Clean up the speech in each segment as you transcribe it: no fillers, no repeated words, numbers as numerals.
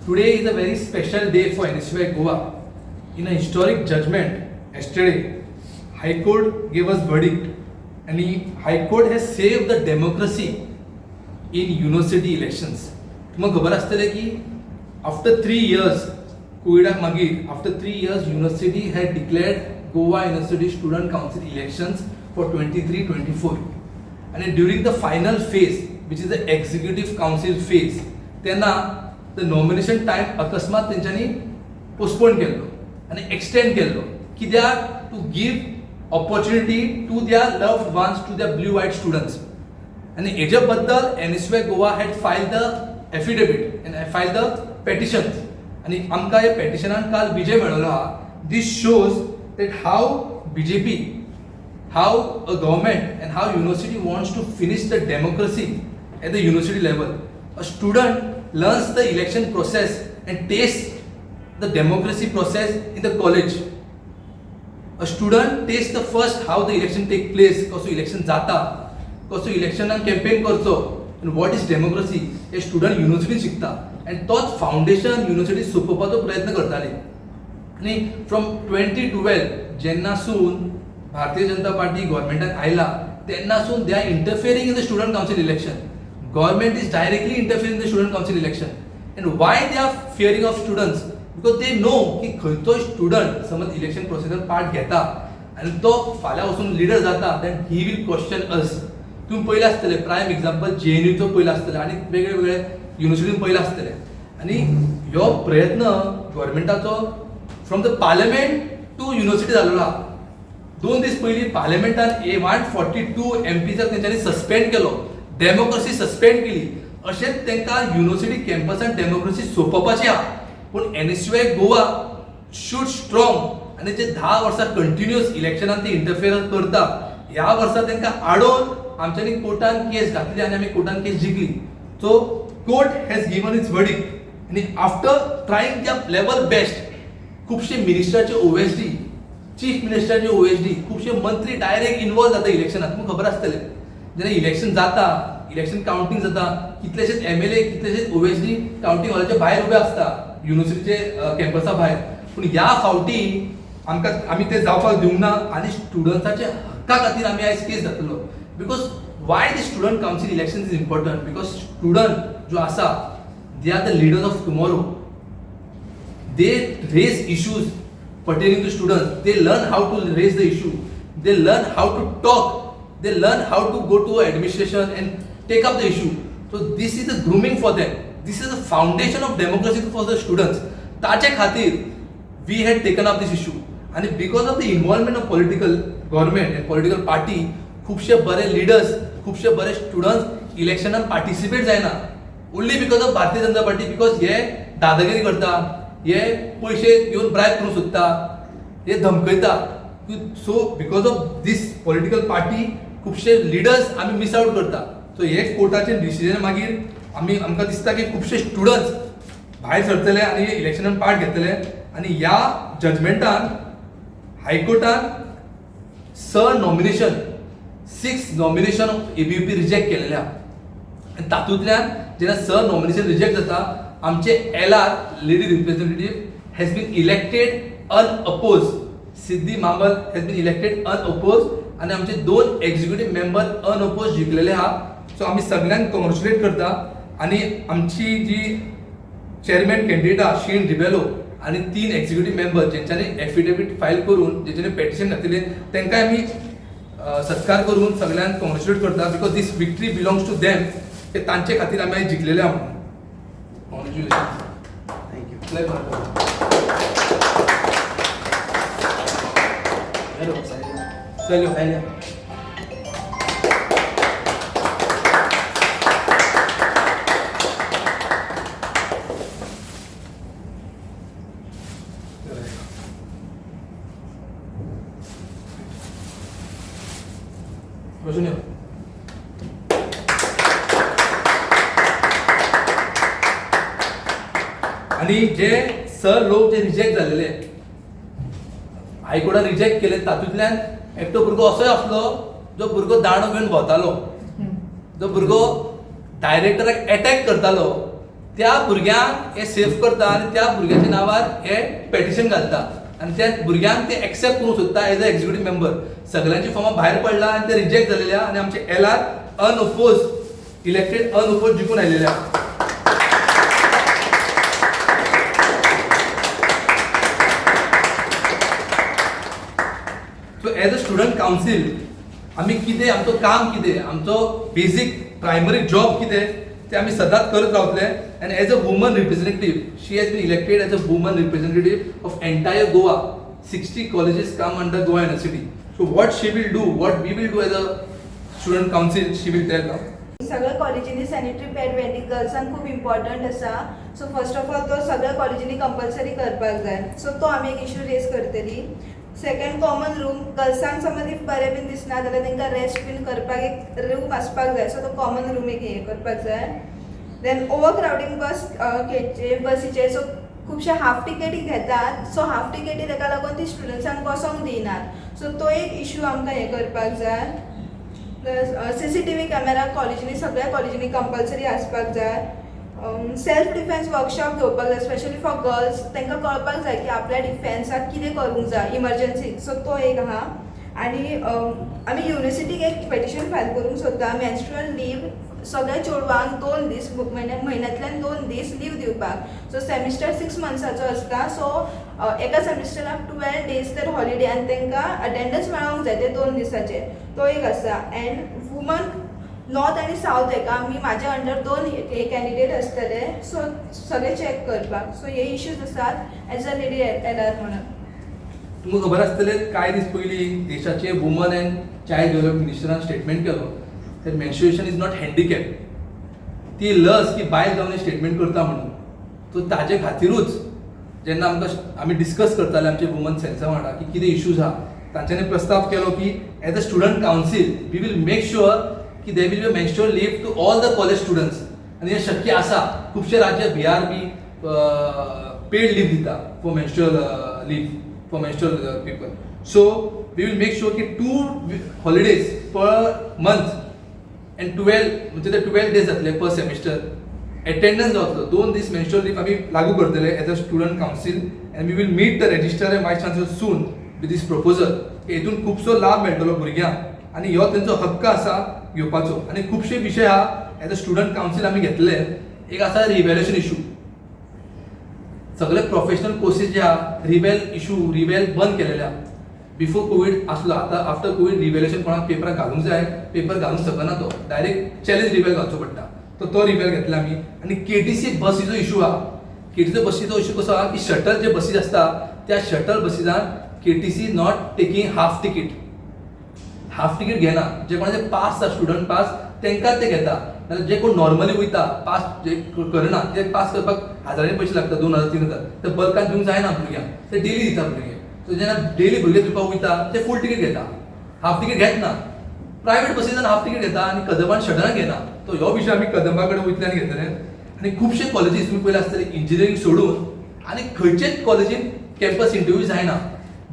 Today is a very special day for NSUI Goa. In a historic judgment yesterday, High Court gave us verdict and High Court has saved the democracy in university elections. तुमकां खबर आसतलें की after 3 years कोविडाक मागीर after 3 years university had declared Goa University Student Council elections for 23-24 आनी during the final phase which is the executive council phase तेन्ना the nomination time अकस्मात तेंच्यांनी postpone केल्लो आनी एक्सटेंड केल्लो कित्याक to give opportunity to their loved ones, to their blue white students. आनी हेजे बद्दल NSUI Goa had file the affidavit and file the petitions आनी आमकां ह्या पेटिशनान काल विजय मेळ्ळो आहा. This shows that how BJP, how a government and how university wants to finish the democracy at the university level. A student learns the election process and taste the democracy process in the college. A student taste the first how the election take place, कसो election जाता, कसो इलेक्शनान campaign करचो आनी what is democracy hey student युनिवर्सिटीन शिकता आनी तोच foundation university सोंपोवपाचो प्रयत्न करताली. आनी फ्रॉम 2012 जेन्नासून भारतीय जनता पार्टी गव्हर्मेंटान आयला तेन्नासून they are interfering in the student council election. Government is directly interfering the student council election. And why they are fearing of students? Because they know की खंयचोय student समज election प्रोसेसान part घेता आनी तो फाल्यां वचून leader जाता, then he will question us. तुमी पयलें आसतलें प्रायम एग्जाम्पल जेएनयूचो पयलें आसतलें आनी वेगळे वेगळे युनिवर्सिटीन पयलें आसतलें. आनी ह्यो प्रयत्न गव्हर्मेंटाचो from the parliament to university जाल्लो आहा. 2 दीस पयलीं पार्लमेंटान 142 एमपीजाक तेंच्यांनी सस्पेंड केलो, डेमोक्रेसी सस्पेंड केली. अशेंच तांकां युनिवर्सिटी कॅम्पसान डेमोक्रेसी सोंपोवपाची आहा. पूण एनएसयूआय गोवा should strong आनी जे 10 वर्सां कंटिन्युअस इलेक्शनान ते इंटरफियरन्स करता, ह्या वर्सा तांकां आडोवन आमच्यांनी कोर्टान केस घातली आनी आमी कोर्टान केस जिखली. So court has given its verdict आनी after trying their level best, खुबशे मिनिस्टराचे ओएसडी, चीफ मिनिस्टराचे ओएसडी, खुबशे मंत्री डायरेक्ट इन्वॉल्व जाता इलेक्शनात. तुमकां खबर आसतलें जेन्ना इलेक्शन जाता, इलेक्शन कावंटींग जाता, कितलेशेच एमएलए, कितलेशेच ओएसडी कावंटींग हॉलाच्या भायर उबे आसता, युनिवर्सिटीचे कॅम्पसा भायर. पूण ह्या फावटी आमकां आमी ते जावपाक दिवंक ना आनी स्टुडंट्साच्या हक्का खातीर आमी आयज केस घातलो. Because why the student council election is important? Because student जो आसा they are the leaders of tomorrow. They raise issues pertaining to students. They learn how to raise the issue, they learn how to talk, they learn how to go to administration and take up the issue. So this is a grooming for them. This is the foundation of democracy for the students. ताचे खातीर we had taken up this issue. आणि because of the involvement of political government and political party, खुबशे बरे leaders, खुबशे बरे students इलेक्शनान participate जायना, only because of Bharatiya Janata Party. Because हे दादागिरी करता, हे पयशे घेवन ब्रायब करूंक सोदता, हे धमकयता. So because of this political party खुबशे लिडर्स आमी मिस आवट करता. सो हे कोर्टाचे डिसिजन मागीर आमी आमकां दिसता की खुबशे स्टुडंट्स भायर सरतले आनी इलेक्शनान पार्ट घेतले. आनी ह्या जजमेंटान हायकोर्टान स nomination, 6 nomination of ABVP reject केलेले आहा. आनी तातूंतल्यान जेन्ना 6 नॉमिनेशन रिजेक्ट जाता, आमचे LR lady representative has been elected unoppose. Siddhi Mhamal has been elected unoppose आनी आमचे 2 एक्झिक्युटीव मेंबर अनअपोज जिखलेले आहा. सो आमी सगळ्यांक कॉंग्रेच्युलेट करता आनी आमची जी चेअरमॅन कॅन्डिडेट आहा शीन रिबेलो आनी 3 एक्झिक्युटीव मेंबर जेंच्यांनी एफिडेवीट फायल करून जेंच्यांनी पेटिशन घातलेलें तांकां आमी सत्कार करून सगळ्यांक कॉंग्रेच्युलेट करता. Because this victory belongs to them. ते तांचे खातीर आमी आयज जिखलेले आहा म्हणून congratulation. Thank you. चलो. बसून यो. आनी जे सर लोक जे रिजेक्ट जाल्लेले हायकोर्टान रिजेक्ट केले, तातूंतल्यान एकटो भुरगो असोय आसलो जो भुरगो दांडो घेवन भोंवतालो, जो भुरगो डायरेक्टराक एटॅक करतालो. त्या भुरग्यांक हे सेफ करता आनी त्या भुरग्याच्या नांवार हे पेटिशन घालता आनी त्या भुरग्यांक ते एक्सेप्ट करूंक सोदता एज अ एक्झिक्युटीव मेंबर. सगळ्यांची फॉर्मां भायर पडला आनी ते रिजेक्ट जालेले आहा आनी आमचे LR unopposed elected unopposed जिखून आयलेले आहा. So as a student council आमी कितें, आमचो काम कितें, आमचो बेजीक प्रायमरी जॉब कितें ते आमी सदांच करत रावतले. And as a woman representative, she has been elected as a woman representative of entire Goa. 60 colleges come under Goa University. So what she will do, what we will do as a student council, she will tell now. सगळ्या कॉलेजींनी sanitary pad vending गर्ल्सांक खूब important आसा. So first of all तो सगळ्या कॉलेजींनी compulsory करपाक जाय. So तो आमी एक इशू रेज करतली. Second, common room. गर्ल्सांक समज if बरें बीन दिसना जाल्यार तांकां रेस्ट बीन करपाक एक रूम आसपाक जाय. सो तो कॉमन रूम एक हें करपाक जाय. Then over क्रावडींग बस हेचे बसीचे. सो खुबशे हाफ टिकेटी घेतात. सो हाफ टिकेटी ताका लागून ती स्टुडंट्सांक बसोंक दिनात. सो तो एक इशू आमकां हें करपाक जाय. प्लस CCTV camera कॉलेजींनी, सगळ्या कॉलेजींनी कंपल्सरी आसपाक जाय. सेल्फ डिफेन्स वर्कशॉप घेवपाक जाय, स्पेशली फॉर गर्ल्स. तांकां कळपाक जाय की आपल्या डिफेन्साक कितें करूंक जाय इमर्जन्सी. सो तो एक आहा. आनी आमी युनिवर्सिटीक एक पेटिशन फायल करूंक सोदता, मेन्स्ट्रुअल लीव सगळ्या चेडवांक 2 दीस, म्हयन्यांतल्यान 2 दीस लीव दिवपाक. सो सेमिस्टर 6 मंथ्साचो आसता. सो एका सेमिस्टराक 12 डेज तर हॉलिडे आनी तांकां अटेंडन्स मेळोंक जाय ते 2 दिसाचे. तो एक आसा. अँड वुमन नॉर्थ आनी सावथ हेका आमी म्हाज्या अंडर दोन हे कॅन्डिडेट आसतले, सो सगळे चॅक करपाक. सो हे इश्यूज आसात एज अ लेडी LR म्हणून. तुमकां खबर आसतलें, कांय दीस पयलीं देशाचे वुमन अँड चायल्ड डेव्हलपमेंट मिनिस्टरान स्टेटमेंट केलो that menstruation is not handicap. ती लज की बायल जावन स्टेटमेंट करता म्हणून. सो ताजे खातिरूच जेन्ना आमकां आमी डिस्कस करताले आमचे वुमन सेल्सा वांगडा की कितें इश्यूज आहा, तांच्यांनी प्रस्ताव केलो की as a student council we will make sure की there will be menstrual leave to all the college students. आनी हें शक्य आसा. खुबशे राज्य, बिहार बी पेड लीव दिता for menstrual leave for menstrual people. So we will make sure की two holidays per month and 12, म्हणजे ते 12 डेज जातले पर सेमिस्टर, एटेंडन्स जातलो. 2 दीस मेन्स्ट्रुअल लीव आमी लागू करतले as a student council and we will meet the registrar and vice chancellor soon with this proposal. हेतून खुबसो लाभ मेळटलो भुरग्यांक आनी हो तेंचो हक्क आसा घेवपाचो. आनी खुबशे विशय आहा एज अ स्टुडंट कावन्सील आमी घेतले. एक आसा रिव्हॅल्युएशन इशू. सगळे प्रोफेशनल कोर्सेस जे आहा, रिव्हॅल इशू, रिव्हॅल बंद केलेले आहा. बिफोर कोवीड आसलो, आतां आफ्टर कोवीड रिव्हॅल्युएशन कोणाक पेपराक घालूंक जाय, पेपर घालूंक शकना, तो डायरेक्ट चॅलेंज रिव्हॅल घालचो पडटा. तो तो रिव्हॅल घेतला आमी. आनी केटीसी बसीचो इशू आहा. केटीसी बसीचो इशू कसो आहा की शटल जे बसीस आसता, त्या shuttle बसीसान KTC not taking half ticket. Half ticket घेना. जे कोणाचे पास आसा, स्टुडंट पास, तांकांच ते घेता. नाल्यार जे कोण नॉर्मली वयता, पास जे करना, ते पास करपाक हजारांनी पयशे लागता, 2000, 3000. ते बल्कान दिवंक जायना भुरग्यांक. ते डेली दिता भुरगे. सो जेन्ना डेली भुरगे दिवपाक वयता, ते फूल तिकीट घेता, हाफ तिकीट घेत ना. प्रायवेट बसीसान हाफ तिकीट घेता आनी कदंबान शटलान घेना. तो ह्यो विशय आमी कदंबा कडेन वयतले आनी घेतले. आनी खुबशे कॉलेजीस तुमी पयले आसतले, इंजिनियरींग सोडून आनी खंयचेच कॉलेजीन कॅम्पस इंटरव्यू जायना.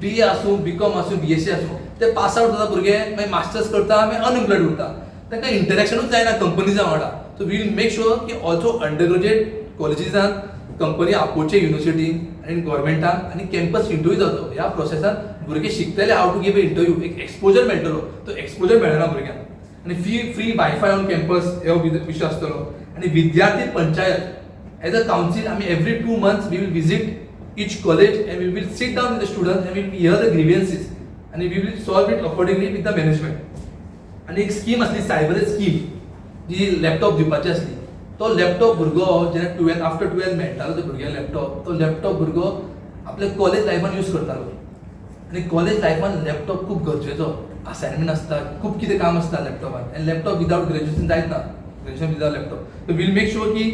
बीए आसूं, बीकॉम आसूं, बीएससी आसूं, ते पास आवट जाता भुरगे, मागीर मास्टर्स करता, मागीर अनएम्प्लॉयड उरता. तांकां इंटरेक्शनूच जायना कंपनीजा वांगडा. सो वील मेक शुअर की ऑल्सो अंडर ग्रेज्युएट कॉलेजीसान कंपनी आपोवचे युनिवर्सिटीन आनी गव्हर्मेंटान आनी कॅम्पस इंटरव्यू जातलो. ह्या प्रोसेसान भुरगे शिकतले how to give a interview. एक एक्सपोजर मेळटलो. तो एक्सपोजर मेळना भुरग्यांक. आनी free WiFi on campus हो विशय आसतलो. आनी विद्यार्थी पंचायत, एज अ कावन्सील आमी every 2 months we will visit each college and we will sit down with the students and we will hear the grievances and we will solve it accordingly with the management. आनी एक scheme आसली, cyber scheme, जी laptop दिवपाची आसली. तो laptop भुरगो जेन्ना twelfth, after twelfth मेळटालो तो भुरग्यांक लॅपटॉप, तो लॅपटॉप भुरगो आपल्या कॉलेज लायफान यूज करतालो. आनी कॉलेज लायफान लॅपटॉप खूब गरजेचो. असायनमेंट आसता, खूब कितें काम आसता लॅपटॉपान आनी लॅपटॉप विदावट ग्रॅज्युएशन जायत ना, graduation without laptop. Will make sure की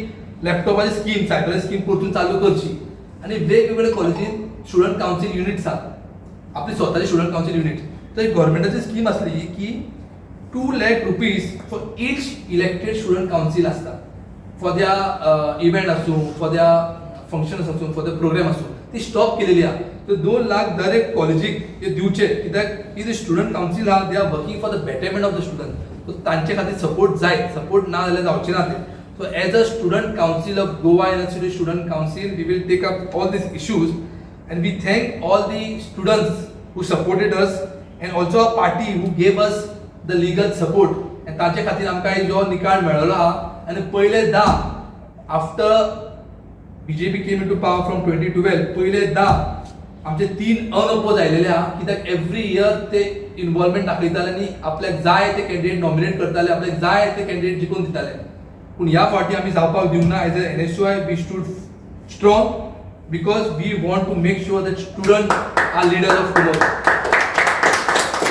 लॅपटॉपाची स्कीम, सायबर स्कीम परतून चालू करची. आनी वेगवेगळे कॉलेजीन स्टुडंट कावन्सील युनिट्स आहात, आपली स्वताची स्टुडंट कावन्सील युनिट. तर गव्हर्मेंटाची स्कीम आसली की ₹2 lakh for each elected student council आसता, फॉर त्या इव्हेंट आसूं, फॉर त्या फंक्शन्स आसूं, फॉर the programme आसूं. ती स्टॉप केलेली आहा. तर 2 लाख दर एक कॉलेजीक ते दिवचे, कित्याक ही जे स्टुडंट कावन्सील आहा, they are working for the betterment of the student. So तांचे खातीर सपोर्ट जाय. सपोर्ट ना जाल्यार जावचे ना ते. So as a student council of Goa University Student Council, we will take up all these issues, and we thank all the students who supported us and also our party who gave us the legal support. And ताचे खातीर आमकां जो निकाल मेळ्ळो आहा आनी पयलेदा after BJP came into power from 2012, पयलेदा आमचे तीन अनअपोज आयलेले आहा, कित्याक एवरी इयर ते इन्वॉल्वमेंट दाखयताले आनी आपल्याक जाय ते कॅन्डिडेट नॉमिनेट करताले, आपल्याक जाय ते कॅन्डिडेट जिखून दिताले. पूण ह्या फावटी आमी जावपाक दिवंक ना. As a NSUI, we stood strong because we want to make sure that student are leader of tomorrow.